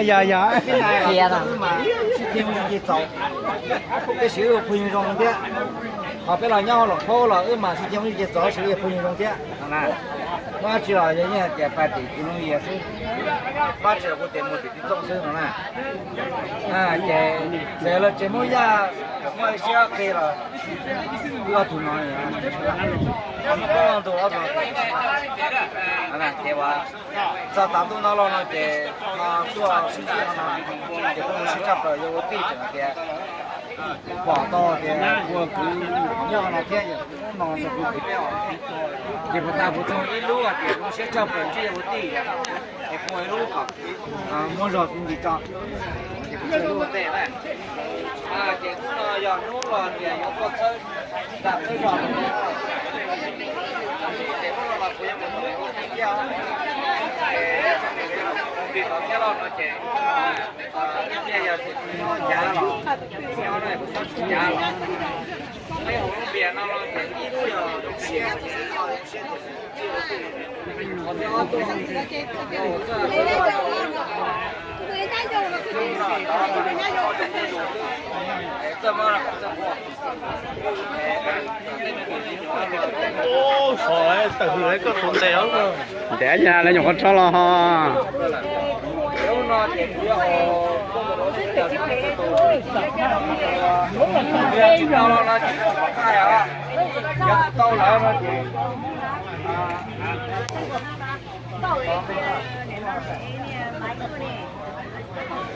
Yog, yog, sib thim ua yus ces txaus, thiab sib ua phooj ywg zoo thiab. Ho peb los nyob Loos Khaub los wb mas sib thim ua yus ces txaus, sib ua phooj ywg zoo thiab no na. Muaj dab tsi los yog yeej hais tias pab tim kwv Looj Yias xwb, muaj dab tsi los kuv tias mus tim Tij Txooj xwb no na. Ces txawm lawv tsev Hmoob Yaj muaj ib siab qhia los kuj ob tug no, muaj Koob Ntug ob tug no, ces ua txog tav ntuj no los no ces no tuaj sib ntsib no no, ces kuj ua siab tshaj plaws yog ua tij tseem hais tias pom tau tias ua kwv nyob no thiab, hnub no rau kuv kwv peb os, ces puas tas puas txog ib lub hais tias ua siab tshaj plaws ntsib yog ua tij, es kuj ua ib lub kom muaj zog kuv nti tso, ces kuv txhawb lub ua ntej na. Ces hnub no yog hnub los tias yuav tuaj txhawb zam txhawb zog, ces hnub no los kuv yuav mus ua tij thiab, ces mus tij tom thiab los no ces nyiaj yog cav los, nyob no kuv txhob tsis cav los, peb hu lub npias no los ces ib lub yog zoo siab, zoo siab Ntev nyuam qhuav tso los ho.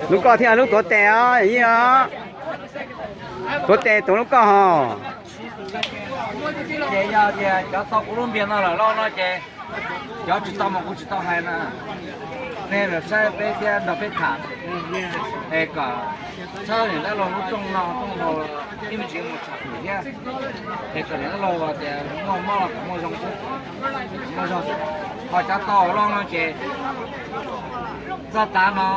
Lub koj thiab lub tuav tes os, tuav tes tuav lub koj ho. Ces yog tias cov tau kuv lub npias no lawm lauj no ces cov tsis tau mas kuv tsis tau hais na. Nej los saib peb thiab nrog peb tham, es kom txhawb niam dab laug lub rooj no rooj haus, ib me ntsis mus tsham tim thiab, es kom niam dab laug tias muaj mob los kom muaj zoo xwb, muaj zoo xwb. Ho cov tau lauj no ces txog tav no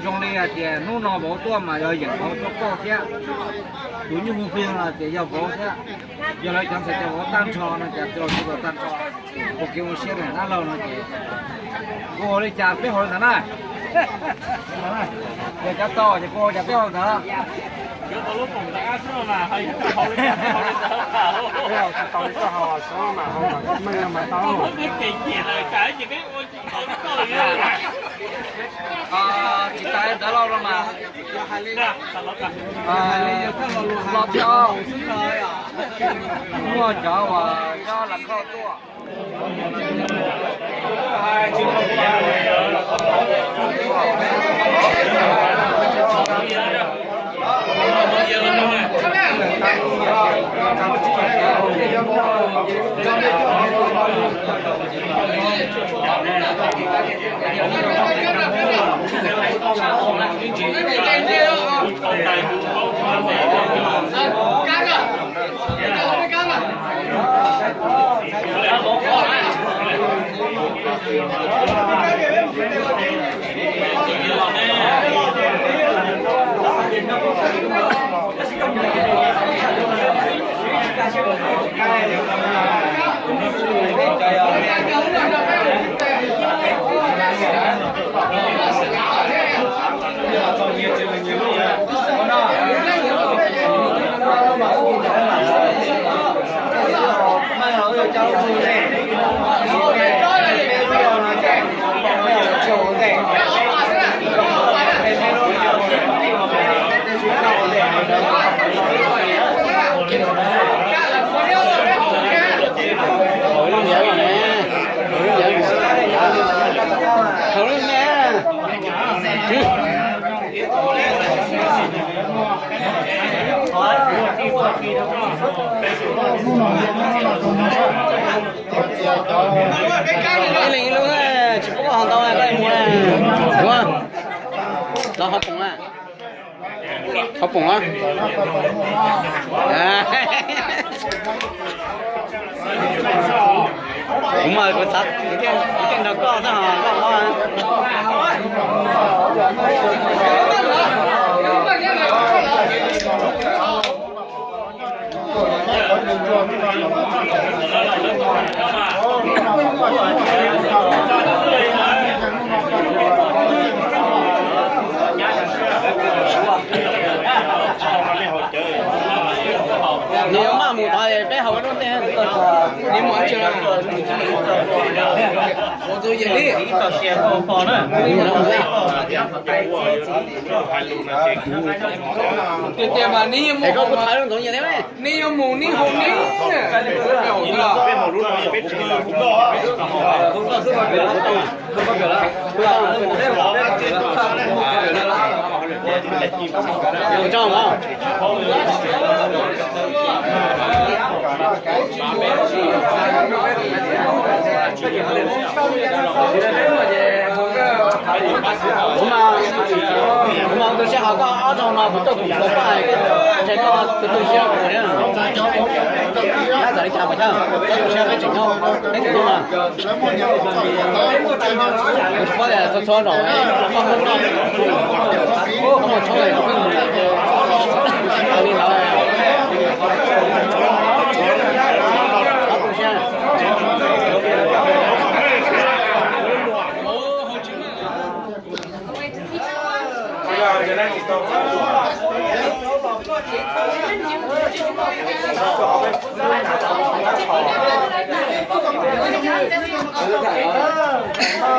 zoo li hais tias hnub no vauv tuaj mas yog yeem vauv tuaj pauj thiab, tus nyuj hu plig no tias yog vauv thiab, yog lawv cov ntxhais cov vauv tag nrho no ces txiv laus txiv laus tag nrho, ua kev ua siab rau niam dab laug no ces kuv ua li cas peb haus li ntawd na. Yog cov tau ces kuv ua cas peb haus ntawd. Tsis tas ntawd lauj no mas, los thiab, muaj cov uas nyob Las Khoj tuaj. Ib leeg ib lub, tsis pub ho ntau, koj mus, los ho poom na. Ho poom na. Kuv mas kuv xav kuv thiaj nrog koj xwb ho koj mob. Tiag tiag mas neb yuav mus, neb yuav mus neb haus neb. Kuv mas, kuv mas tus sij hawm koj ob zaug no kuv tuaj kuv tuaj paj, ntshe koj tus tu siab kuv thiab. Nab txawm li cas mas thawj, koj tus siab peb tseem nyob, peb tseem nyob mas. Kuv tsis paub tias txhua txhua zaum koj muaj noj, koj muaj tshoob li ntawd.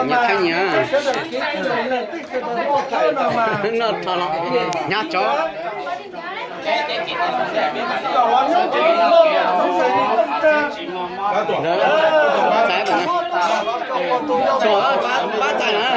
Nyias thaij nyias, noj rho los hnyav tsov. Ntawd pab txais na, pab, pab txais na.